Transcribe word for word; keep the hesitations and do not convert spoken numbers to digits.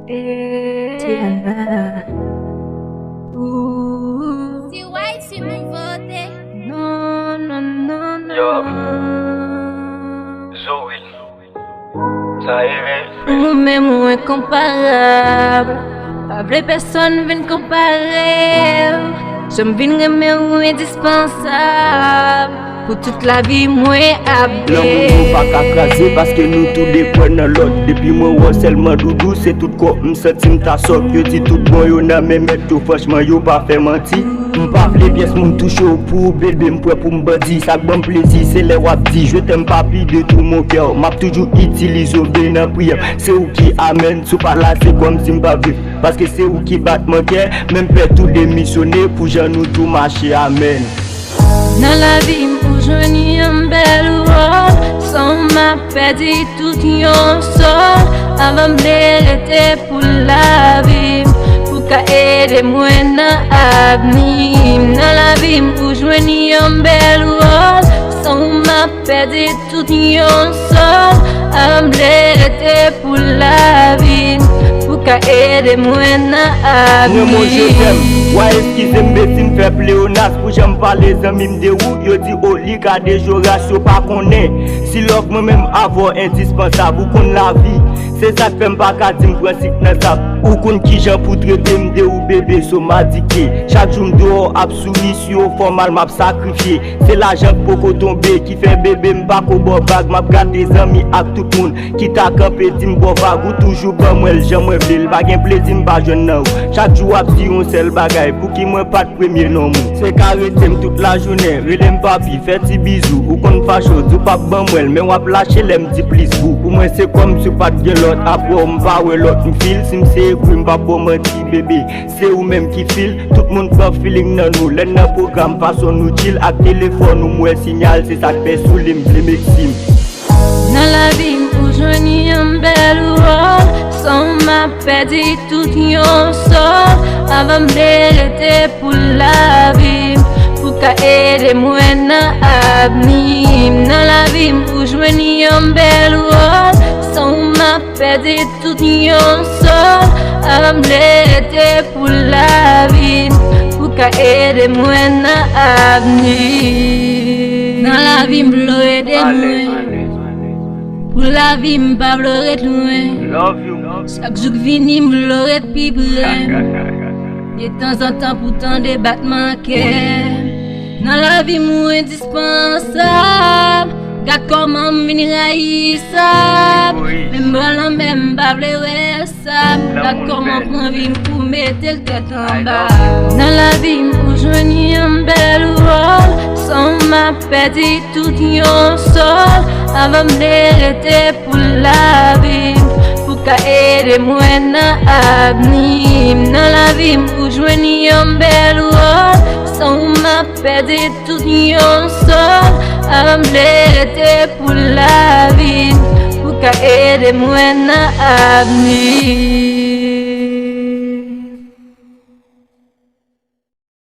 Tiana. Ooh. Si White se nouvote. Non, non, non, non. Yo. Zoe. Sa e rèv. Ou menm ou enkonparab. Pa vle pèsonn vin konpare w. Jan m vin renmen ou endispansab. Pou tout lavi mwen ap. Lanmou nou pa ka kraze paske nou tou de kwè nan lòt. Depi mwen wè w sèlman doudou, se tout kò m santi m ta sòk. Yo di tout bon yo nan men mèt yo, franchman yo pa fè manti. M pa vle pyès moun touche w pou bebe, m prè pou m bandi. Sa k ban m plezi, se lè w ap di je t'aime papi de tout mon cœur. M ap toujou itilize w ben nan priyè m. Se ou ki amèn, si w pa la, se kòmsi m p ap viv. Paske se ou ki bat mwen kè, menm pè tou demisyone pou jan nou tou mache, amèn. Nan lavi m ou jwenn yon bèl wòl, san w m ap pèdi tout yon sòl. Avan m vle rete pou lavi m, pou ka ede mwen nan avni m. Nan lavi m ou jwenn yon bèl wòl, san w m ap pèdi tout yon sòl. Avan m vle rete pou lavi m, pou ka ede mwen nan avni m. Mwen mon je t'aime, wa eskize m beti m fè pleonas pou jan m pale zanmi m de ou. Yo di o li ka dejoras, yo pa konnen si love mwen menm avè w endispansab. Ou konn lavi, se sa k fè m pa ka di m pran sik nan sab. Ou konn kijan pou trete m de ou bebe, so m adikte. Chak jou m deyò ap souri, si yo fè w mal m ap sakrifye. Se lajan k poko tonbe ki fè bebe m pa ko ba w vag. M ap gate zanmi ak tout moun ki ta kanpe di m ba w vag. Ou toujou ban mwen l jan mwen vle l. Pa gen plezi m pa jwenn nan ou. Chak jou w ap di yon sèl bagay, pouki mwen pa t premye nonm ou. Se karese m tout lajounen, rele m papi, fè ti bizou. Ou konn fache w di w p ap ban mwen l, men w ap lache lè m di plis bou. Pou mwen se kòmsi w pa t gen lòt, apre w m pa wè lòt m fil. Si m se egri m p ap ba w manti bebe. Se ou menm ki fil, tout moun pran feeling nan nou. Lè n nan pwogram, fason nou chill ak telefòn ou, m wè sinyal, se sa k fè sou li m vle meksim. Nan lavi m ou jwenn yon bèl wòl, san w m ap pèdi tout yon sòl. Avan m vle rete pou lavi m, pou ka ede mwen nan avni m. Nan lavi m ou jwenn yon bèl wòl, san w m ap pèdi tout yon sòl. Avan m vle rete pou lavi m, pou ka ede mwen nan avni. Nan lavi m vle w ede mwen. Pou lavi m pa vle w ret lwen. Chak jou k vini m vle w ret pi pre. De tanzantan pou tande batman kè. Nan lavi m ou endispansab. Gad kòman m vin rayisab. Menm bò lanmè m pa vle wè sab. Gad kòman pran vi m pou mete l tèt anba. Nan lavi m ou jwenn yon bèl wòl, san w m ap pèdi tout yon sòl. Avan m vle rete pou lavi m, pou ka ede mwen nan avni m. Nan lavi m ou jwenn yon bèl wòl, san w m ap pèdi tout yon sòl. Avan m vle rete pou lavi m, pou ka ede mwen nan avni.